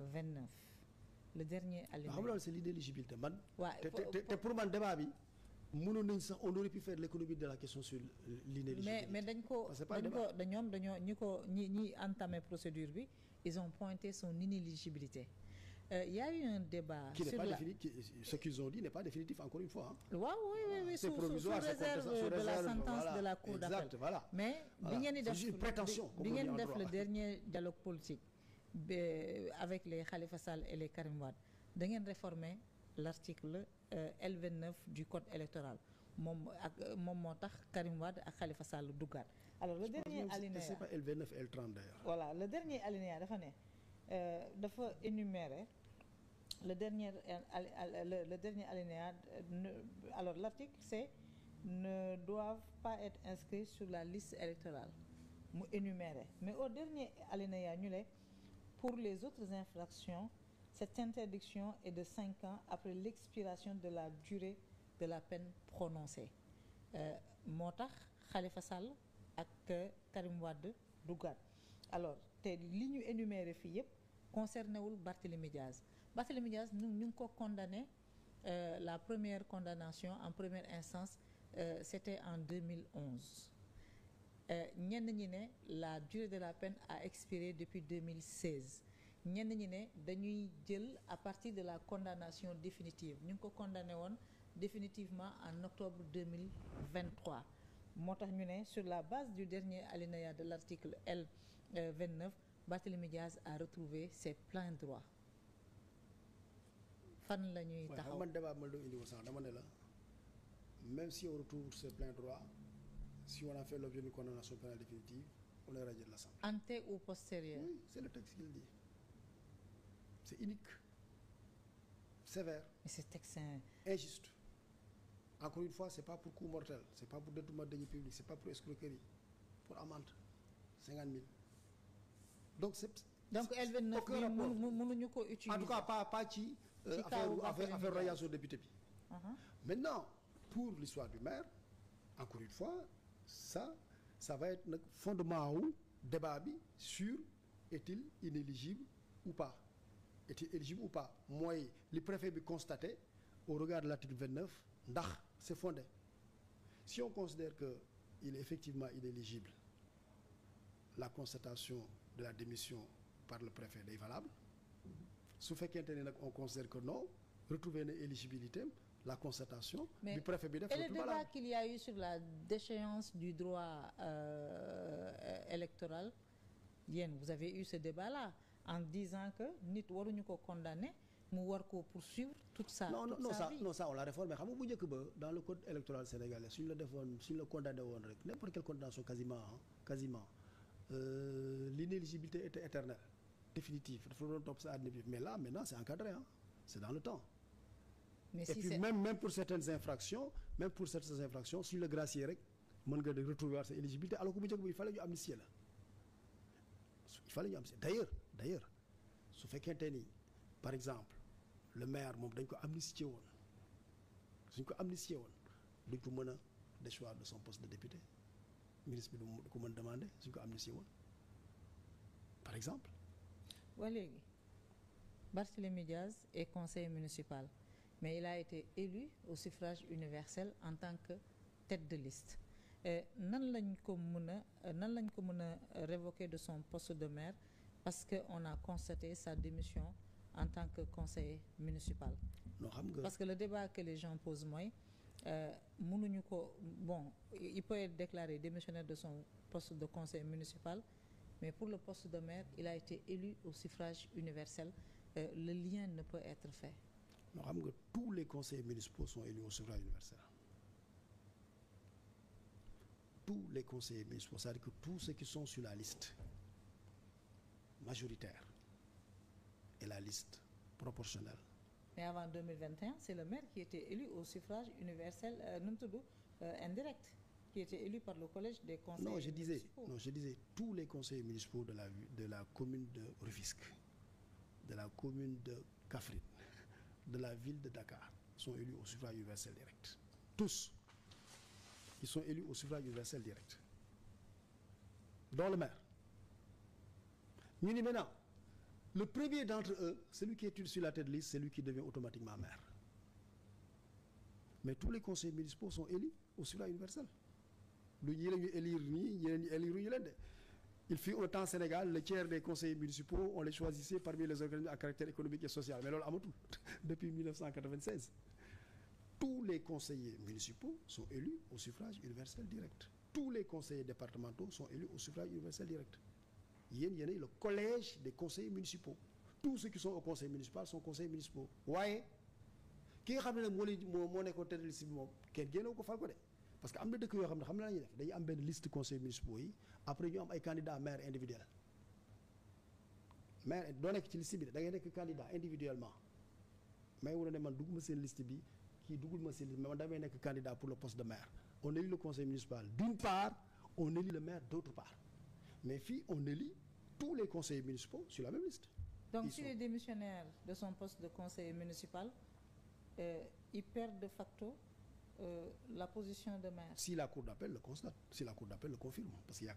29 le dernier alinéa. xam nga c'est l'inéligibilité man. waaw te pour man débat bi mënoon nañ sax on aurait pu faire l'économie de la question sur l'inéligibilité. mais dañ ko ñi entamé procédure bi ils ont pointé son inéligibilité. Y a eu un débat. Qui n'est pas définitif, ce qu'ils ont dit n'est pas définitif encore une fois. waaw oui sous réserve de la sentence de la cour d'appel. Voilà. Mais bi ngeen di def bi ngeen def le dernier dialogue politique avec les Khalifa Sall et les Karim Wade da ngeen réformer l'article L29 du code électoral moom moo tax Karim Wade ak Khalifa Sall duggaat. Alors le dernier alinéa c'est pas L29 L30 d'ailleurs. Voilà, le dernier alinéa dafa ne dafa énumérer le dernier alinéa alors l'article c'est ne doivent pas être inscrits sur la liste électorale mu énumérer mais au dernier alinéa ñu ne pour les autres infractions cette interdiction est de 5 ans après l'expiration de la durée de la peine prononcée moo tax Khalifa Sall ak Karim Wade duggaat alors te li ñu énuméré fii yëpp concerné wul Barthélémy Diaz ñu ngi ko condamné la première condamnation en première instance c'était en 2011 ñenn ñi ne la durée de la peine a expiré depuis 2016 ñenn ñi ne dañuy jël à partir de la condamnation définitive ñu ngi ko condamné woon définitivement en octobre 2023 moo tax ñu ne sur la base du dernier alinéa de l'article L29 Barthélémy Diaz a retrouvé ses pleins droits fan la ñuy taxaw. man débat ma doon indi woon sax dama ne la même si on retrouve ses pleins droits si on a fait l'objet d'une condamnation pénale définitive on est radié de l'Assemblée. Ante ou postérieur. Oui, c'est le texte qui le dit. C'est unique, sévère. Mais ce texte c'est injuste. Encore une fois, c'est pas pour coup mortel, c'est pas pour détournement de deniers publics, c'est pas pour escroquerie, pour amende 50 000. Donc L29 bi mënuñu ko utiliser. En tout cas pas ci affaire radiation député bi. Maintenant pour l'histoire du maire, encore une fois ça va être nag fondement wu débat bi sur est-il inéligible ou pas. Est-il éligible ou pas mooy li préfet bi constaté au regard de l'article 29 ndax c'est fondé. Si on considère que il est effectivement inéligible, la constatation de la démission par le préfet est valable. Su fekkente ne nag on considère que non, retrouver na éligibilité la constatation du préfet bi def. Et le débat qu'il y a eu sur la déchéance du droit électoral, yéen vous avez eu ce débat-là en disant que nit waruñu ko condamner mu war ko poursuivre toute sa vie. Non ça on l'a réformé xam nga bu njëkk ba dans le code électoral sénégalais suñu la condamné woon rek n'importe quelle condamnation quasiment l'inéligibilité était éternelle définitive dafa doon topp sa àddina bi mais là maintenant c'est encadré c'est dans le temps. Mais et si puis même pour certaines infractions suñu la gracier rek mën nga de retrouver sa éligibilité alors que bu njëkk ba il fallait ñu amnistier la d'ailleurs su fekkente ni par exemple le maire moom dañ ko amnistier woon suñ ko amnistier woon duñ ko mën a déchoir de son poste de député ministre bi du ko mën demander suñ ko amnistier woon par exemple. waa léegi Barthélémy Diaz est conseiller municipal mais il a été élu au suffrage universel en tant que tête de liste nan lañ ko mën a révoquer de son poste de maire parce que on a constaté sa démission en tant que conseiller municipal. non xam nga parce que le débat que les gens posent mooy mënuñu ko il peut être déclaré démissionnaire de son poste de conseiller municipal mais pour le poste de maire il a été élu au suffrage universel le lien ne peut être fait. non xam nga tous les conseillers municipaux sont élus au suffrage universel. Tous les conseillers municipaux, c'est-à-dire que tous ceux qui sont sur la liste majoritaire et la liste proportionnelle. Mais avant 2021, c'est le maire qui était élu au suffrage universel indirect, qui était élu par le collège des conseillers municipaux. Non, je disais tous les conseillers municipaux de la commune de Rufisque, de la commune de Kaffrine, de la ville de Dakar sont élus au suffrage universel direct. Tous. Ils sont élus au suffrage universel direct. Dans le maire. Ñu ni maintenant le premier d'entre eux, celui qui est sur la tête de liste, c'est lui qui devient automatiquement maire. Mais tous les conseillers municipaux sont élus au suffrage universel. lu ñii la ñu élire nii ñeneen ñi élire ñu leen de. Il fut un temps Sénégal le tiers des conseillers municipaux on les choisissait parmi les organismes à caractère économique et social mais loolu amatul depuis 1996. Tous les conseillers municipaux sont élus au suffrage universel direct. Tous les conseillers départementaux sont élus au suffrage universel direct. yéenay le collège des conseillers municipaux. Tous ceux qui sont au conseil municipal sont conseillers municipaux. waaye ki nga xam ne nag moo nekkoon tête de liste bi moom kenn génnewu ko fal ko de. parce que am na dëkk yoo xam ne la ñuy def dañuy am benn liste conseillers municipaux yi après ñu am ay candidats maire individuel maire doo nekk ci liste bi da ngay nekk candidat individuellement mais wu ne man dugguma seen liste bi kii duggul ma seen liste mais man damay nekk candidat pour le poste de maire. On élit le conseil municipal d'une part, on élit le maire d'autre part mais fii on élit tous les conseillers municipaux sur la même liste. Donc s'il est démissionnaire de son poste de conseiller municipal, il perd de facto la position de maire. Si la cour d'appel le constate, si la cour d'appel le confirme parce qu'il y a